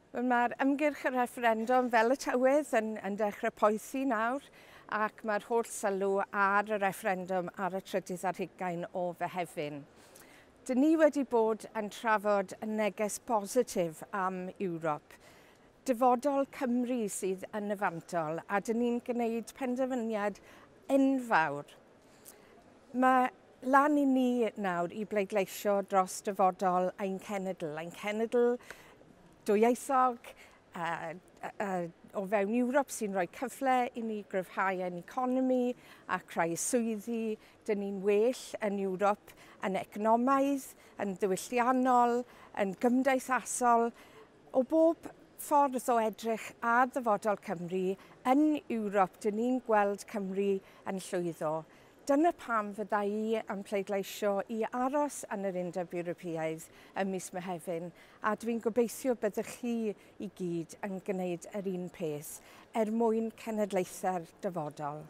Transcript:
Wel, mae'r ymgyrch y refferendwm fel y tywydd yn, yn dechrau poethi nawr ac mae'r holl sylw ar y refferendwm ar y trydydd ar hugain o Fehefin. Dyn ni wedi bod yn trafod y neges positif am Ewrop. Dyfodol Cymru sydd yn y fantol a dyn ni'n gwneud penderfyniad enfawr. Mae lan i ni nawr i bleidleisio dros dyfodol ein cenedl. Ein cenedl dwyieithog, o fewn Ewrop sy'n rhoi cyfle i ni gryfhau ein economi a creu swyddi. Dyn ni'n well yn Ewrop yn economaidd, yn ddiwylliannol, yn gymdeithasol. O bob ffordd o edrych ar ddyfodol Cymru yn Ewrop, dyn ni'n gweld Cymru yn llwyddo. Dyna pam fydda i yn pleidleisio i aros yn yr Undeb Ewropeaidd ym mis Mehefin a dwi'n gobeithio byddwch chi i gyd yn gwneud yr un peth er mwyn cenedlaethau'r dyfodol.